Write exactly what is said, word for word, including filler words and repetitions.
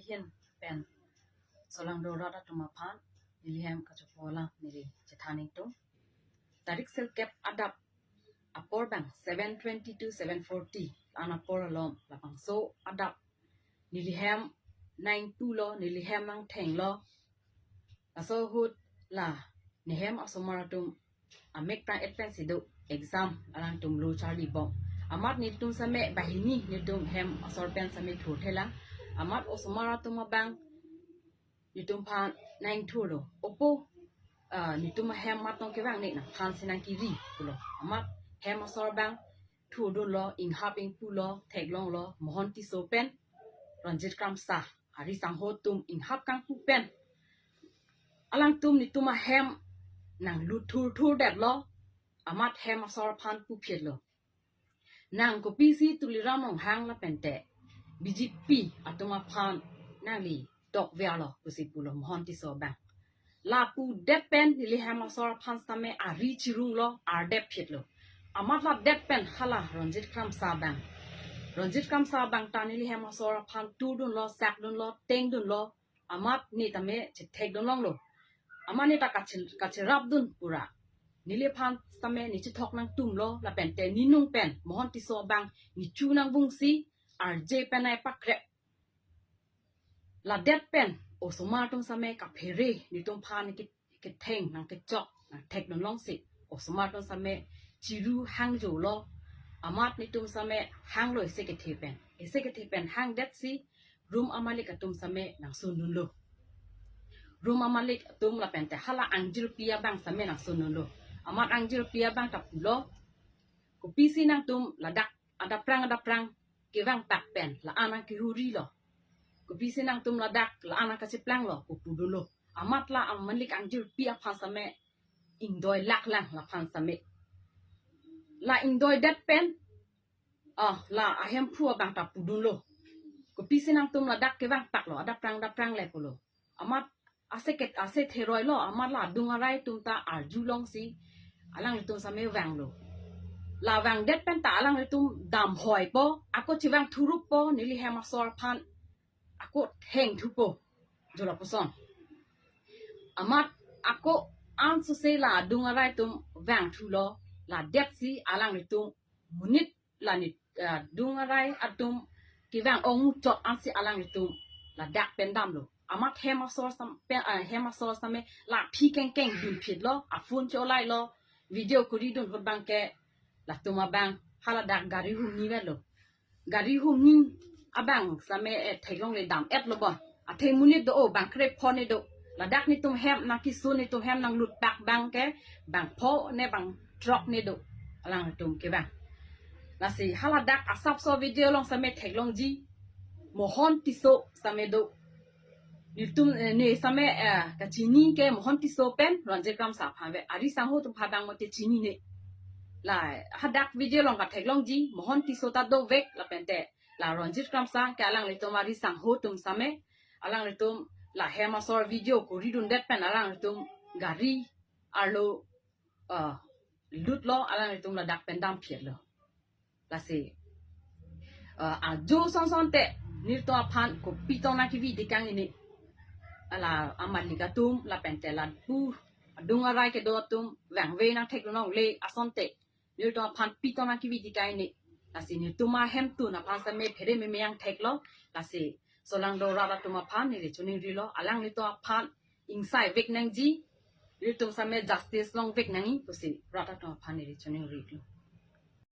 Hin pen solangdo rat atum aphan neli hem kachopo alam neli chethan ingtung. Tarik sirkep adap apor abang seven twenty to seven forty an apor alom labangso adap neli hem nangpulo, neli hem nangthenglo. Laso ahut la nehem asomar atum amek prang-et pensi do exam alangtum lo charlibom. Amat netum same banghini netum hem asor pen same thurthelang. Amat osomar atum abang netum aphan nangthurlo. Opo, ah, netum ahem mat tong kevang ne nangphan si nangkiri pulo. Amat hem asor abang thurdunlo, inghap ingpulo, theklonglo, Mohon Tisso pen Ronjit Kramsa ari sangho atum inghap kangpu pen alangtum netum ahem nanglut thurthurdetlo. Amat hem asor aphan puphitlo, nang kopisi Tuliram Ronghang lapente B J P atum aphan nangli dokverlo pusi pulo Mohon Tisso abang. La pudet pen neli hem asor aphan same ari chirunglo, ardep phitlo. Amat ladet pen hala Ronjit Kramsa abang, Ronjit Kramsa abang ta neli hem asor aphan thurdunlo, sakdunlo, tengdunlo. Amat ne tame chethekdunlonglo. Amat ne ta kachir-, kachirapdun pura. Neliphan same ne chethok nangtumlo lapente ne nung pen Mohon Tisso abang ne chu nangvungsi arje pen ai pakrep. Ladet pen osomar atum same kaphere netum aphan ke-, ketheng nangkechok nangthekdunlongsi osomar atum same chiru hangjolo. Amat netum same hanglo ese kethe pen. Ese kethe pen hangdetsi room amalik atum same nangsundunlo. Room amalik atum lapente hala angjirpi abang same nangsundunlo. Amat angjirpi abang ta pulo, kopisi nangtum ladak adapprang adapprang kevangpak pen la-an nangkehurilo. Kopisi nangtum ladak la-an nangkacheplanglo pu pudunlo. Amat la amalik angjirpi aphan same ingdoi laklang laphan same. La ingdoidet pen, ah, la ahemphu abang ta pudunlo, kopisi nangtum ladak kevangpaklo, adapprang adapprang le pulo. Amat ase ket ase theroilo, amat la adung arai atum ta arjulongsi alanglitum same vanglo. La vangdet pen ta alanglitum damhoipo, ako chevang thuruppo, neli hem asor aphan ako thengthupo, jo lapuson. Amat ako ansose la adung arai atum vangthulo, ladetsi alanglitum monit la ne, ah, adung arai atum kevang ong muchot ansi alanglitum ladak pen damlo. Amat hem asor sam-, pen, ah, hem asor same la aphi kengkeng dunphitlo, aphone cholailo, video koridun ahut abangke latum abang haladak gari humni avelo. Gari humni abang same, eh, theklongle dam-etlo bon. Athe monit do, o bang krepho ne do. Ladak netum hem nangkesun, netum hem nanglutpak abangke bangpho ne bangthrok ne do alanglitum kevang. Lasi haladak asapso video along same theklongji Mohon Tisso same do. Netum, eh, ne same, eh, kachini ke Mohon Tisso pen Ronjit Kramsa aphan ave. Ari sangho atum aphan abang mate chinine. La hadak video along katheklongji Mohon Tisso ta dovek lapente la Ronjit Kramsa ke alanglitum ari sangho atum same, alanglitum la hem asor video koridundet pen alanglitum gari arlo, ah, lutlo, alanglitum ladak pen damphitlo. Lasi, ah, ajo sonsonte nelitum aphan kopi tong nangkevi dikang ini. Ala amalik atum lapente lapu adung arai kedo atum vangve nangthekdunlongle asonte nelitum aphan pi tong nangkevi dikang ini. Lasi nelitum ahemtun aphan same phere meme nangtheklo. Lasi solangdo rat atum aphan neli choningrilo, alanglitum aphan ingsaivek nangji, nelitum same justice longvek nangji pusi rat atum aphan neli choningrilo.